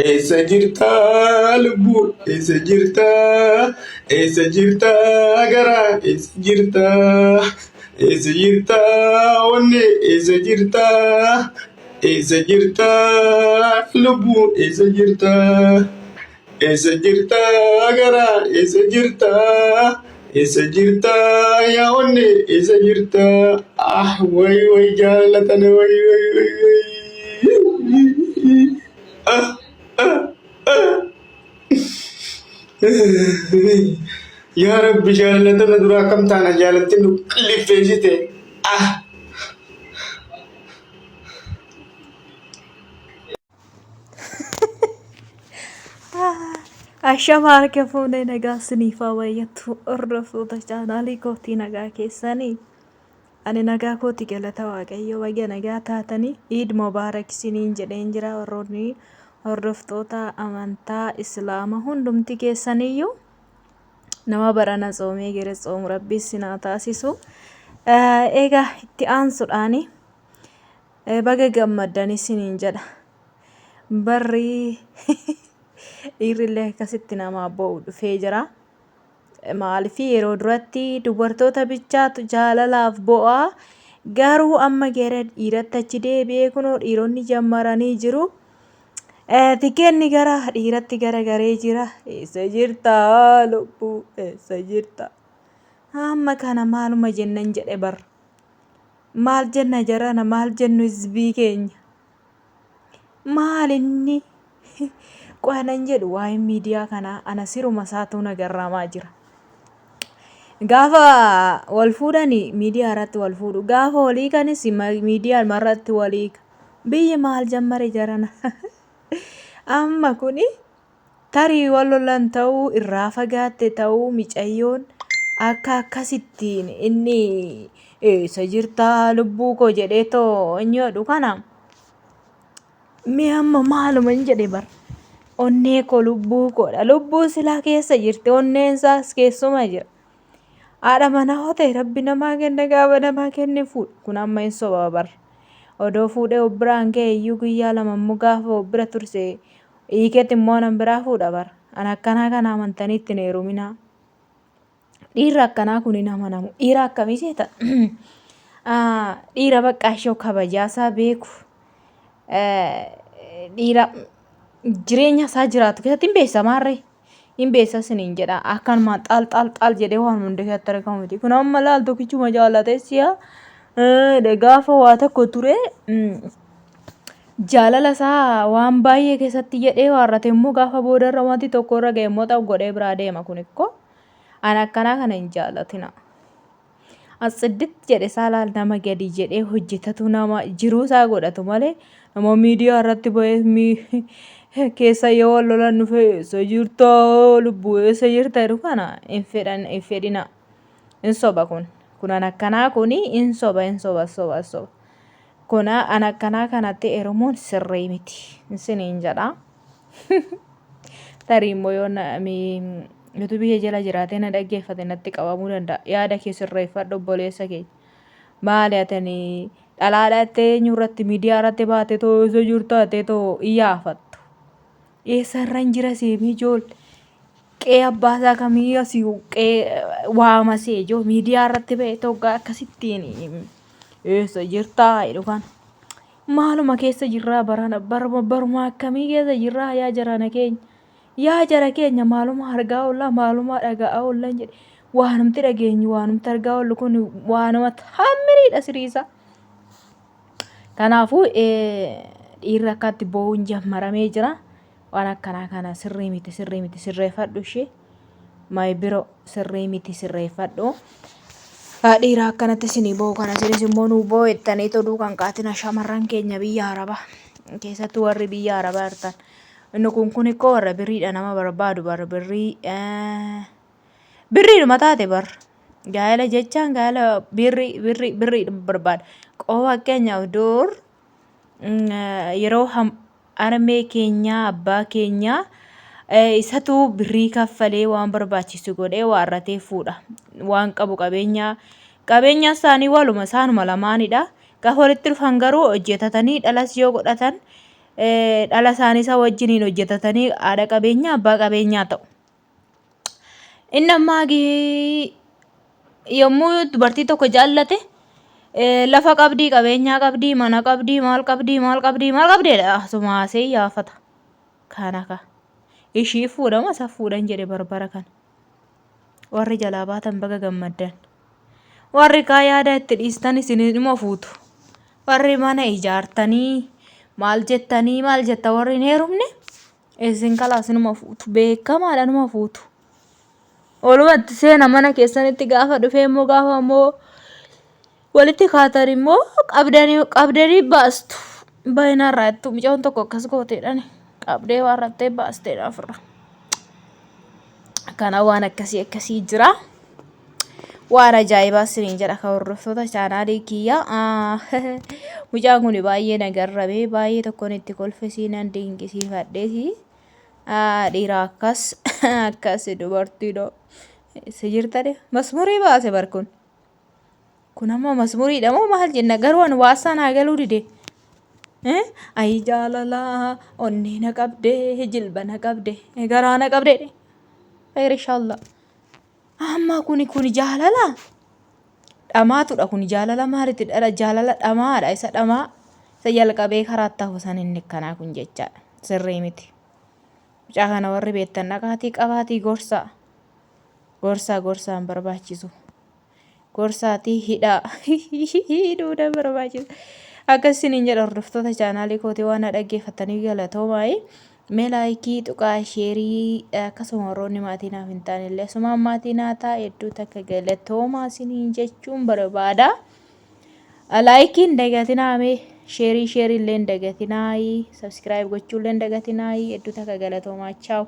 Eessa jirtaa lubbuu eessa jirtaa eessa jirtaa garaa eessa jirtaa eessa jirtaa onnee eessa jirtaa eessa jirtaa lubbuu eessa jirtaa eessa jirtaa garaa eessa jirtaa eessa jirtaa yaa onnee eessa jirtaa ah way way jaallatana way way way way. Yaa Rabbi jaalala tana duraa akkam taana jaalalti nu qillifeessite. Ah! Ashama harka fuunee nagaa isiniif haa baay'attu hordoftoota chaanaalii kootii nagaa keessanii. Ani nagaa kooti galata waaqayyoo baga nagaa taatanii Iid Mubaarak isiniin jedheen jira warroonni hordoftoota amantaa Islaama hundumti keessaniyyuu nama barana tsoomee gere tsoomu rabbi isin haa taasisu. Egaa itti aansuudhaani baga gammaddan isiniin jedha. Barri dhiirrillee akkasitti namaa boo'u dhufee jira. Maaliif yeroo duratti dubartoota bichaatu jaalalaaf bo'aa garuu amma gara dhiiratti achi deebi'ee kunoo dhiironni jammaranii jiru. Tikeenni gara dhiiratti garagaree jira. Eessa jirta lubbuu eessa jirta? Amma kana maaluma jennan jedhe bar. Maal jenna jarana maal jennu hizbii keenya. Maal inni qo'anan jedhu waa'een miidiyaa kanaa ana siruma isaatuu na garraamaa jira. Gaafa wal fuudhan miidiyaa irratti wal fuudhu. Gaafa wal hiikanis miidiyaa irratti wal hiika. Biyyi maal jammare jarana. Amma kuni tarii wal lolan ta'uu irraa fagaatte ta'uu micayyoon akka akkasittiin inni eessa jirtaa lubbuu koo jedhee too inni jedhu kana mee amma maaluma hin jedhe bar onnee koo lubbuu koodha lubbuu silaa keessa jirti onneen isaas keessuma jira haadha manaa hoo ta'e rabbi namaa kenna gaafa namaa kenne fuudha kun amma hin soba bar odoo fuudhee of biraan ga'e iyyuu guyyaa lama immoo gaafa of bira turse Hiikeeti immoo nan biraa fuudha bar. An akkanaa kana amantanii itti hin heeruminaa. Dhiirri akkanaa kun hin amanamu. Dhiira akkamii seeta? Dhiira baqqaa ishoo kabajaasaa beeku. Dhiira jireenya isaa jiraatu keessatti hin beeksisa maarree. Hin beeksisa isiniin jedha. Akkanumaan xaal xaal xaal jedhee waan hunda keessatti argamu miti. Kun amma laal tokkichuma jaallatee si'a gaafa waa tokko ture. Jaalala isaa waan baay'ee keessatti jedhee waarrate immoo gaafa boodarra wanti tokko irra ga'e immoo xaw godhee biraa deema kun ikkoo an akkanaa kana hin jaalatina. Atsiddit jedhe isaa laal nama gadi jedhee hojjetatu nama jiruu isaa godhatu malee nama miidiyaa irratti ba'ee keessa yoo wal lolan dhufe eessa jirta lubbuu eessa jirta jedhu kana hin fedhan hin fedhina. Hin soba kun kun an akkanaa kun hin soba hin soba soba soba. Kuna an akkanaa kanatti heerumuun sirrii miti isiniin jedha. Tarii immoo yoo yuutuubii kee jala jiraatee na dhaggeeffate natti qabamuu danda'a. Yaada kee sirreeffadhu obboleessa keenya. Maali atani dhalaadha jettee eenyu irratti miidiyaa irratti baatee too eessa jirta jettee too iyyaafattu. Eessa irran jira seemii ijoollee. Qe'ee abbaa isaa kamii asii qe'ee waama see ijoo miidiyaa irratti ba'ee toggaa akkasittiin eessa jirtaa jedhu kana. Maaluma keessa jirraa barana baruma baruma akkamii keessa jirraa yaa jarana keenya. Yaa jara keenya maaluma argaa oollaa maaluma dhaga'aa oollan jedhe waanumti dhageenyu waanumti argaa oollu kun waanuma taammiriidha siriisaa. Kanaafuu dhiirri akkaatti boo'uun jammaramee jira. Waan akkanaa kana sirrii miti sirrii miti sirreeffadhu ishee. My biro sirrii miti sirreeffadhu. Dhiira akkanatti isinii boo'u kana isinis immoo nuu boo'ettanii toluu kan kaatina shamarran keenya biyya arabaa keessattuu warri biyya arabaa jirtan. Inni kun kun ikkoo warra birriidha nama barbaadu warra birrii birriidhuma taate bar. Gaa'ela jechaan gaa'ela birrii birrii birriidhuma barbaada. Qoo fakkeenyaaf dur yeroo harmee keenyaa abbaa keenyaa isatu birrii kaffalee waan barbaachisu godhee waarratee fuudha. Waan qabu qabeenyaa qabeenya isaanii waluma isaanuma lamaanidha. Gaafa walitti dhufan garuu hojjetatanii dhalas yoo godhatan Dhala isaanii isa wajjiniin hojjetatanii haadha qabeenyaa abbaa qabeenyaa ta'u. Inni ammaa yommuu dubartii tokko jaallate lafa qabdii, qabeenyaa qabdii, mana qabdii, maal qabdii, maal qabdii, maal qabdeedha. Asuma haasee yaafata. Kana ka. Ishii fuudhama isa fuudhan jedhe barbara kana. Warri jalaa baatan baga gammaddan. Warri kaa yaada itti dhiistan isin inuma fuutu. Warri mana ijaartanii maal jettanii maal jetta warri hin heerumne isin kalaas inuma fuutu. Beekamaadha inuma fuutu. Walumatti seena mana keessanitti gaafa dhufee immoo gaafa immoo walitti kaatan immoo qabdanii qabdanii baastu. Baay'inarraa ittuu mucaan tokko akkas gooteedhaan qabdee waarrattee baasteedha ofirra. Kana waan akkasii akkasii jira. Waan ajaa'ibaa isiniin jedha kan hordoftoota chaanaalii kiyya. Mucaan kun baay'ee na garramee baay'ee tokkoon itti kolfisii nan dinqisiifadheesi. Dhiira akkas akkas dubartiidha. Si jirtadhe masmurii baase bar kun. Kun amma masmuriidha moo maal jenna garuu ani waasaa naa galuu dide. Ayi jaalalaa onnee na qabdee jilba na qabde garaa na qabdee. Khayr inshallah. Amma kuni kuni jaalala dhamaatudha kun jaalala maalitti dhala jaalala dhamaadha isa dhamaa isa jalqabee karaatti hafu san inni akkanaa kun jechaadha sirrii miti. Mucaa kana warri beektan dhaqaatii qabaatii gorsaa gorsaa gorsaan barbaachisu. Gorsaatii hidhaa hidhuu na barbaachisa. Akkas isiniin jedha hordoftoota chaanaalii kootii waan na dhaggeeffattaniif galatoomaa. Mee laayikii tuqaa sheerii akkasuma warroonni maatii naaf hin taane illee asumaan maatii naa ta'a hedduu takka galatoomaa isiniin jechuun barbaada. Laayikii hin dagatinaa mee sheerii sheerii illee hin dagatinaa sabskiraayib gochuu illee hin dagatinaa hedduu takka galatoomaa chaawu.